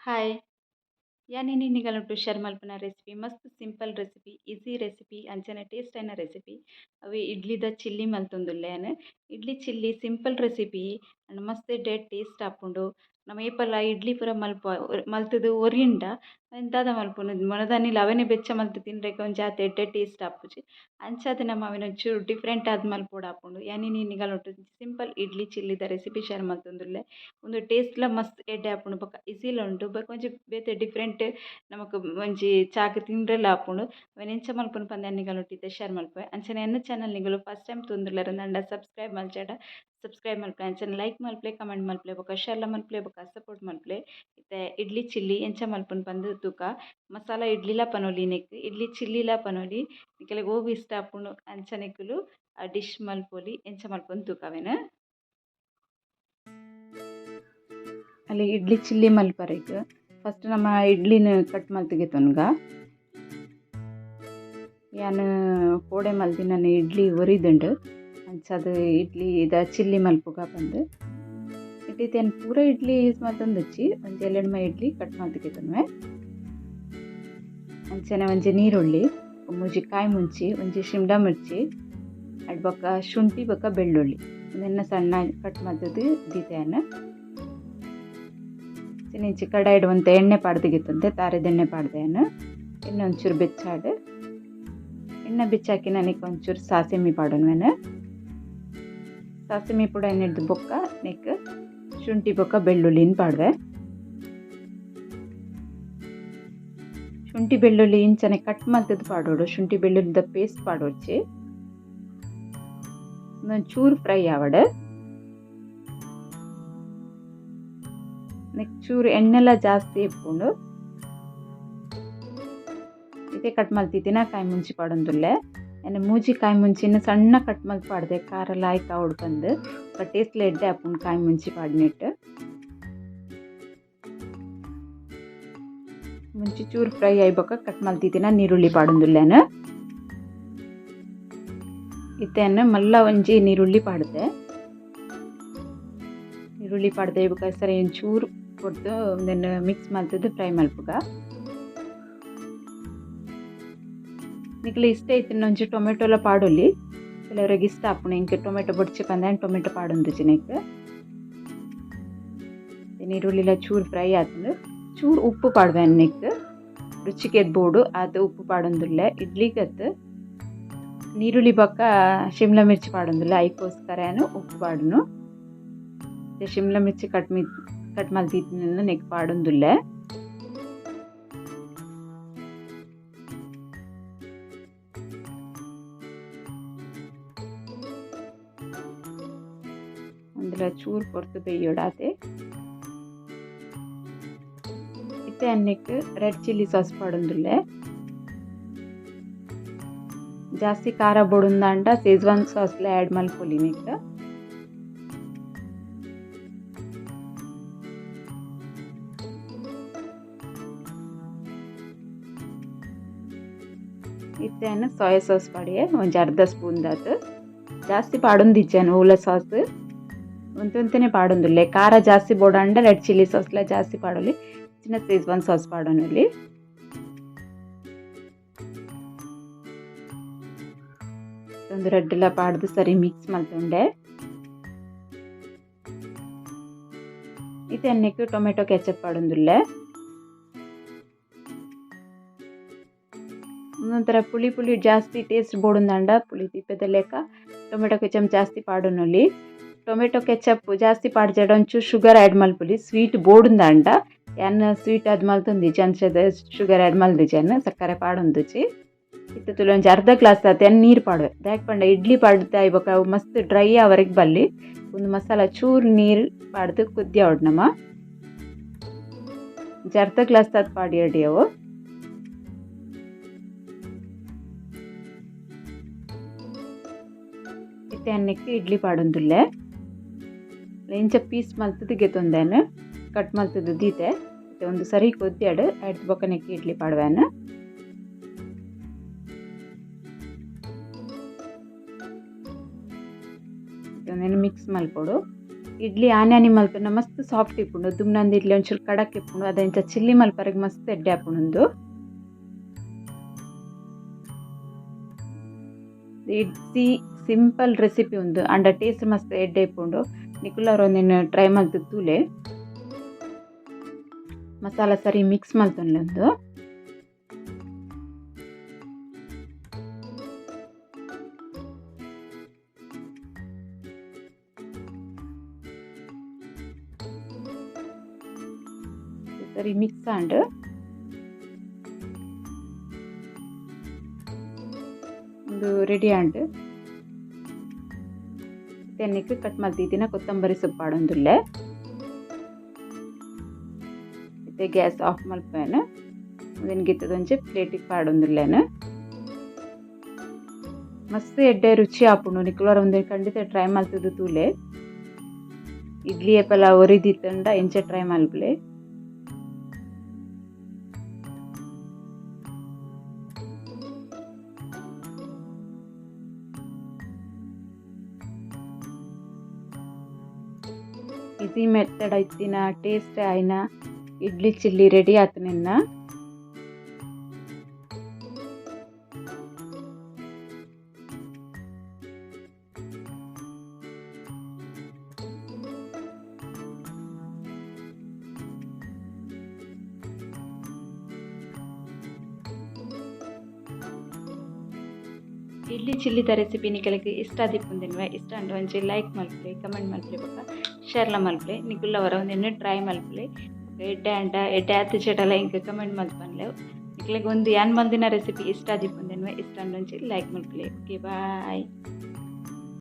Hi, ಯಾನ್ ಇನಿ ನಿಗಲೊಟ್ಟು share ಮಲ್ಪುನ ರೆಸಿಪಿ ಮಸ್ತ್ ಸಿಂಪಲ್ ರೆಸಿಪಿ, ಈಸಿ ರೆಸಿಪಿ, ಅಂಚನೆ ಟೇಸ್ಟ್ ಆಯಿನ ರೆಸಿಪಿ. ಅವೆ ಇಡ್ಲಿದ ಚಿಲ್ಲಿ ಮಲ್ತೊಂದುಲ್ಲೆ ಯಾನ್. ಇಡ್ಲಿ ಚಿಲ್ಲಿ ಸಿಂಪಲ್ ರೆಸಿಪಿ ಅಂಡ್ ಮಸ್ತ್ ಎಡ್ಡೆ ಟೇಸ್ಟ್ ಆಪುಂಡು. ನಮ ಏಪಲ ಇಡ್ಲಿ ಪೂರ ಮಲ್ಪ ಮಲ್ತುದು ಒರಿಂಡ ಅವೆನ್ ದಾದ ಮಲ್ಪುನು ಮನದಾನಿಲ ಅವೆನೆ ಬೆಚ್ಚ ಮಲ್ತ್ ತಿನ್ರೆಗ್ ಒಂಜಿ ಆತ್ ಎಡ್ಡೆ ಟೇಸ್ಟ್ ಆಪುಜಿ. ಅಂಚಾದ್ ನಮ ಅವೆನ್ ಒಂಚೂರು ಡಿಫ್ರೆಂಟ್ ಆದ್ ಮಲ್ಪೊಡಾಪುಂಡು. ಯಾನ್ ಇನಿ ನಿಗಲೊಟ್ಟು ಸಿಂಪಲ್ ಇಡ್ಲಿ ಚಿಲ್ಲಿದ ರೆಸಿಪಿ ಶೇರ್ ಮಲ್ತೊಂದುಲ್ಲೆ. ಉಂದು ಟೇಸ್ಟ್ಲ ಮಸ್ತ್ ಎಡ್ಡೆ ಆಪುಂಡು ಬೊಕ ಈಸಿಲ ಉಂಡು ಬೊಕ ಒಂಜಿ ಬೇತೆ ಡಿಫ್ರೆಂಟ್ ನಮಕ್ ಒಂಜಿ ಚಾಕ್ ತಿಂಡ್ರೆಲ ಆಪುಂಡು. ಅವೆನ್ ಎಂಚ ಮಲ್ಪುನು ಪಂದ್ ಯಾನ್ ನಿಗಲೊಟ್ಟು ಇತ್ತೆ ಶೇರ್ ಮಲ್ಪುವೆ. ಅಂಚನೆ ಎನ್ನ ಚಾನಲ್ ನಿಗುಲು ಫಸ್ಟ್ ಟೈಮ್ ತೂಂದುಲ್ಲೆರ್ ಅಂಡ ಸಬ್ಸ್ಕ್ರೈಬ್ ಮಲ್ಚಡ ಸಬ್ಸ್ಕ್ರೈಬ್ ಮಲ್ಪುಲೆ, ಅಂಚನೆ ಲೈಕ್ ಮಲ್ಪುಲೆ, ಕಮೆಂಟ್ ಮಲ್ಪುಲೆ, ಬೊಕ ಶೇರ್ಲ ಮಲ್ಪುಲೆ, ಬೊಕ ಸಪೋರ್ಟ್ ಮಲ್ಪುಲೆ. ಇತ್ತೆ ಇಡ್ಲಿ ಚಿಲ್ಲಿ ಎಂಚ ಮಲ್ಪುನು ಪಂದ್ ತೂಕ. ಮಸಾಲ ಇಡ್ಲಿಲ ಪನೊಲಿ ನೆಕ್, ಇಡ್ಲಿ ಚಿಲ್ಲಿಲ ಪನೊಲಿ. ನಿಕಲೆಗ್ ಒವು ಇಷ್ಟ ಆಪುಂಡು ಅಂಚ ನಿಕುಲು ಆ ಡಿಶ್ ಮಲ್ಪೊಲಿ. ಎಂಚ ಮಲ್ಪುನು ತೂಕ ಅವೆನ್. ಅಲ್ಲಿ ಇಡ್ಲಿ ಚಿಲ್ಲಿ ಮಲ್ಪರೆಗ್ ಫಸ್ಟ್ ನಮ ಇಡ್ಲಿನ ಕಟ್ ಮಲ್ತ್ಗೆ ತೊನ್ಗ. ಯಾನ್ ಕೋಡೆ ಮಲ್ದಿನ ಇಡ್ಲಿ ಒರಿದುಂಡು, ಅಂಚಾದ್ ಇಡ್ಲಿ ಇದ ಚಿಲ್ಲಿ ಮಲ್ಪುಗ ಪಂದ್. ಇಡ್ಲಿ ಯಾನ್ ಪೂರ ಇಡ್ಲಿ ಯೂಸ್ ಮಲ್ತೊಂದಿಜ್ಜಿ, ಒಂಜಿ ಏಳೆಣ್ಮ ಇಡ್ಲಿ ಕಟ್ ಮಲ್ತ್ಗೆ ತೊನ್ವೆ. ಅಂಚನೆ ಒಂಜಿ ನೀರುಳ್ಳಿ, ಮೂಜಿ ಕಾಯಿ ಮುಂಚಿ, ಒಂಜಿ ಶಿಮ್ಲಾ ಮಿರ್ಚಿ, ಅಡ್ ಬೊಕ ಶುಂಠಿ ಬೊಕ ಬೆಳ್ಳುಳ್ಳಿ ಉಂದೆನ್ನ ಸಣ್ಣ ಕಟ್ ಮಲ್ತುದು ದೀತೆ ಯಾನ್. ಇಂಚಿ ಕಡಾಯಿಡ್ ಒಂತೆ ಎಣ್ಣೆ ಪಾಡ್ದ್ ತಾರೆದ ಎಣ್ಣೆ ಪಾಡ್ದೆ ಯಾನ್. ಎಣ್ಣೆ ಒಂಚೂರು ಬೆಚ್ಚಾಡ್, ಎಣ್ಣೆ ಬೆಚ್ಚಾಕಿ ನೆಕ್ ಒಂಚೂರು ಸಾಸಿಮೆ ಪಾಡೊನ್ವೆನ್. ಸಾಸಿಮೆ ಪೂಡ ಎಣ್ಣೆಡ್ದ್ ಬೊಕ್ಕ ನೆಕ್ ಶುಂಠಿ ಬೊಕ್ಕ ಬೆಳ್ಳುಳ್ಳಿನ್ ಪಾಡ್ವೆ. ಶುಂಠಿ ಬೆಳ್ಳುಳ್ಳಿ ಇಂಚನೆ ಕಟ್ ಮಲ್ತುದು ಪಾಡೊಡು, ಶುಂಠಿ ಬೆಳ್ಳುಳ್ಳಿದ ಪೇಸ್ಟ್ ಪಾಡೊಡ್ಚಿ. ಒಂಚೂರು ಫ್ರೈ ಆವಡ್. ನೆಕ್ ಚೂರು ಎಣ್ಣೆಲ ಜಾಸ್ತಿ ಇಪ್ಪುಂಡು. ಇತ್ತೆ ಕಟ್ ಮಲ್ತಿತ್ತಿನ ಕಾಯಿ ಮುಂಚಿ ಪಾಡೊಂದುಲ್ಲೆ. ಯಾನ್ ಮೂಜಿ ಕಾಯಿ ಮುಂಚಿನ ಸಣ್ಣ ಕಟ್ ಮಲ್ತ್ ಪಾಡ್ದೆ, ಖಾರ ಲಾಯ್ಕ್ ಆವೊಡು ಪಂದ್. ಟೇಸ್ಟ್ಲ ಎಡ್ಡೆ ಆಪುಂಡು ಕಾಯಿ ಮುಂಚಿ ಪಾಡ್ನೆಟ್. ಮುಂಚಿ ಚೂರು ಫ್ರೈ ಆಯಿ ಬೊಕ್ಕ ಕಟ್ ಮಲ್ತಿತ್ತಿನ ನೀರುಳ್ಳಿ ಪಾಡೊಂದುಲ್ಲೆ ಯಾನ್. ಇತ್ತೆ ಯಾನ್ ಮಲ್ಲ ಒಂಜಿ ನೀರುಳ್ಳಿ ಪಾಡ್ದೆ. ನೀರುಳ್ಳಿ ಪಾಡ್ದೆ ಬೊಕ್ಕ ಸರಿ ಒಂಚೂರು ಕೊರ್ದು ಉಂದೆನ್ ಮಿಕ್ಸ್ ಮಲ್ತುದು ಫ್ರೈ ಮಲ್ಪುಗ. ನಿಕ್ಲೆ ಇಷ್ಟ ಇತ್ತಿನ ಒಂಜಿ ಟೊಮೆಟೊಲ ಪಾಡೊಲಿ, ಕೆಲವರಿಗೆ ಇಷ್ಟ ಆಪುಂಡು. ಎಂಕ್ ಟೊಮೆಟೊ ಬೊಡ್ಚಿ ಪಂದ್ ಯಾನ್ ಟೊಮೆಟೊ ಪಾಡೊಂದಿಜ್ಜಿ ನೆಕ್. ನೀರುಳ್ಳಿಲ ಚೂರು ಫ್ರೈ ಆತುಂಡು. ಚೂರು ಉಪ್ಪು ಪಾಡ್ವೆ ನೆಕ್, ರುಚಿಗೆ ಬೋಡು ಆತ್ ಉಪ್ಪು ಪಾಡೊಂದುಲ್ಲೆ. ಇಡ್ಲಿಗತ್ ನೀರುಳ್ಳಿ ಬೊಕ್ಕ ಶಿಮ್ಲಾ ಮಿರ್ಚಿ ಪಾಡೊಂದುಲ್ಲೆ, ಐಕೋಸ್ಕರ ಯಾನ್ ಉಪ್ಪು ಪಾಡುನು. ಶಿಮ್ಲಾ ಮಿರ್ಚಿ ಕಟ್ ಮಲ್ತಿತ್ತಿನ ನೆಕ್ ಪಾಡೊಂದುಲ್ಲೆ. ಉಂದುಲ ಚೂರು ಪೊರ್ತು ಬೇಯೋಡಾತೆ. ಇತ್ತೆ ಯಾನ್ ರೆಡ್ ಚಿಲ್ಲಿ ಸಾಸ್ ಪಾಡೊಂದುಲ್ಲೆ. ಜಾಸ್ತಿ ಖಾರ ಬೋಡುಂದಾಂಡ ಸೆಜ್ವಾನ್ ಸಾಸ್ಲ ಆ್ಯಡ್ ಮಲ್ಪೊಲಿ ನೆಕ್. ಇತ್ತೆ ಯಾನ್ ಸೋಯಾ ಸಾಸ್ ಪಾಡಿಯೆ ಒಂಜಿ ಅರ್ಧ ಸ್ಪೂನ್ ದಾತ್. ಜಾಸ್ತಿ ಪಾಡೊಂದಿಜ್ಜಿ ಯಾನ್ ಒವ್ಲ ಸಾಸ್, ಒಂತೆ ಪಾಡೊಂದುಲ್ಲೆ. ಖಾರ ಜಾಸ್ತಿ ಬೋಡಾಂಡ ರೆಡ್ ಚಿಲ್ಲಿ ಸಾಸ್ಲ ಜಾಸ್ತಿ ಪಾಡೊಲಿ, ಚಿನ್ನ ಸೆಜ್ವಾನ್ ಸಾಸ್ ಪಾಡೊನೊಲಿ. ಒಂದು ರಡ್ಡ್ಲ ಪಾಡ್ದು ಸರಿ ಮಿಕ್ಸ್ ಮಲ್ತೊಂಡೆ. ಇತ್ತೆ ಯಾನ್ ನೆಕ್ ಟೊಮೆಟೊ ಕೆಚಪ್ ಪಾಡೊಂದುಲ್ಲೆ. ಒಂಥರ ಪುಳಿ ಪುಳಿ ಜಾಸ್ತಿ ಟೇಸ್ಟ್ ಬೋಡುಂದಾಂಡ ಪುಳಿ ತಿಪ್ಪೆದ ಲೆಕ್ಕ ಟೊಮೆಟೊ ಕೆಚಪ್ ಜಾಸ್ತಿ ಪಾಡೊನೊಲಿ. ಟೊಮೆಟೊ ಕೆಚಪ್ ಜಾಸ್ತಿ ಪಾಡ್ಜಡ ಒಂಚೂರು ಶುಗರ್ ಆ್ಯಡ್ ಮಲ್ಪೊಲಿ, ಸ್ವೀಟ್ ಬೋಡುಂದಾಂಡ. ಯಾನ್ ಸ್ವೀಟ್ ಆದ್ ಮಲ್ತೊಂದಿಜ್ಜಿ, ಅಂಚದ ಶುಗರ್ ಆ್ಯಡ್ ಮಲ್ದಿಜ್ಜಿ ಯಾನ್, ಸಕ್ಕರೆ ಪಾಡೊಂದಿಜ್ಜಿ. ಇತ್ತೆ ತೂಲೆ ಒಂಜಿ ಅರ್ಧ ಗ್ಲಾಸ್ ಆತ್ ಯಾನ್ ನೀರು ಪಾಡುವೆ. ದಾಯೆ ಪಂಡ ಇಡ್ಲಿ ಪಾಡ್ದ್ ಬೊಕ್ಕ ಅವು ಮಸ್ತ್ ಡ್ರೈ ಆವರೆಗ್ ಬಲ್ಲಿ. ಒಂದು ಮಸಾಲ ಚೂರು ನೀರು ಪಾಡ್ದ್ ಕುದ್ಯಾವೊಡು ನಮ. ಒಂಜಿ ಅರ್ಧ ಗ್ಲಾಸ್ ಆತ್ ಪಾಡಿಯೊಡಿ ಅವು. ಇತ್ತೆ ಯಾನ್ ನೆಕ್ಕ್ ಇಡ್ಲಿ ಪಾಡೊಂದುಲ್ಲೆ. ಇಂಚ ಪೀಸ್ ಮಲ್ತುದು ಗೆತೊಂದೆ ಯಾನ್, ಕಟ್ ಮಲ್ತುದು ದೀತೆ. ಇತ್ತೆ ಒಂದು ಸರಿ ಕೊದ್ಯಾಡ್ ಐಡ್ದ್ ಬೊಕ್ಕ ನೆಕ್ಕ್ ಇಡ್ಲಿ ಪಾಡುವೆ ಯಾನ್. ಉಂದೆನ್ ಮಿಕ್ಸ್ ಮಲ್ಪೊಡು. ಇಡ್ಲಿ ಆನ್ಯಾನಿ ಮಲ್ಪುನ ಮಸ್ತ್ ಸಾಫ್ಟ್ ಇಪ್ಪುಂಡು. ದುಮ್ನಂದು ಇಡ್ಲಿ ಒಂಚೂರು ಕಡಕ್ ಇಪ್ಪುಂಡು. ಅದ ಇಂಚ ಚಿಲ್ಲಿ ಮಲ್ಪರೆಗ್ ಮಸ್ತ್ ಎಡ್ಡೆ ಆಪುಂಡು. ಇಡ್ಲಿ ಸಿಂಪಲ್ ರೆಸಿಪಿ ಉಂದು ಅಂಡ ಟೇಸ್ಟ್ ಮಸ್ತ್ ಎಡ್ಡೆ ಇಪ್ಪುಂಡು. ನಿಕುಲವರ ಒಂದಿನ ಟ್ರೈ ಮಲ್ತು ತೂಲೆ. ಮಸಾಲ ಸರಿ ಮಿಕ್ಸ್ ಮಲ್ತೊನ್ಲೆ. ಸರಿ ಮಿಕ್ಸ್ ಆಂಡ್ ಒಂದು ರೆಡಿ ಆಂಡ್. ತೆನ್ನಿಕ್ ಕಟ್ ಮಲ್ತಿದ್ದಿನ ಕೊತ್ತಂಬರಿ ಸೊಪ್ಪು ಪಾಡೊಂದುಲ್ಲೆ. ಇತ್ತೆ ಗ್ಯಾಸ್ ಆಫ್ ಮಲ್ಪೇನು. ಒಂಜಿ ಪ್ಲೇಟಿಗೆ ಪಾಡೊಂದುಲ್ಲೇನು. ಮಸ್ತ್ ಎಡ್ಡೆ ರುಚಿ ಆಪುಂಡು. ನಿಕುಲವರ ಒಂದಿನ ಖಂಡಿತ ಟ್ರೈ ಮಲ್ತುದು ತೂಲೆ. ಇಡ್ಲಿ ಏಪಲ ಒರಿದಿತ್ತುಂಡ ಇಂಚ ಟ್ರೈ ಮಲ್ಪುಲೆ. ಈಸಿ ಮೆಥಡ್ ಇತ್ತಿನ ಟೇಸ್ಟ್ ಆಯಿನ ಇಡ್ಲಿ ಚಿಲ್ಲಿ ರೆಡಿ ಆತು ನಿನ್ನ. ಇಡ್ಲಿ ಚಿಲ್ಲಿದ ರೆಸಿಪಿ ನಿಕಲೆಗ್ ಇಷ್ಟ ಆದಿಪ್ಪುಂದಿನ್ವೆ. ಇಷ್ಟ ಅಂಡ ಒಂಜಿ ಲೈಕ್ ಮಲ್ಪುಲೆ, ಕಮೆಂಟ್ ಮಲ್ಪುಲೆ ಬೊಕ್ಕ ಶೇರ್ಲ ಮಲ್ಪುಲೆ. ನಿಕುಲವರ ಒಂದಿನ ಟ್ರೈ ಮಲ್ಪುಲೆ. ಎಡ್ಡೆ ಅಂಡ ಎಡ್ಡೆ ಆತ್ ಚಟಲ ಇಂಕ್ ಕಮೆಂಟ್ ಮಲ್ಪನ್ಲೆ. ನಿಕಲೆಗ್ ಒಂದು ಯಾನ್ ಮಲ್ದಿನ ರೆಸಿಪಿ ಇಷ್ಟ ಆದಿಪ್ಪುಂದಿನ್ವೆ. ಇಷ್ಟ ಅಂಡ ಒಂಜಿ ಲೈಕ್ ಮಲ್ಪುಲೆ. Okay, bye.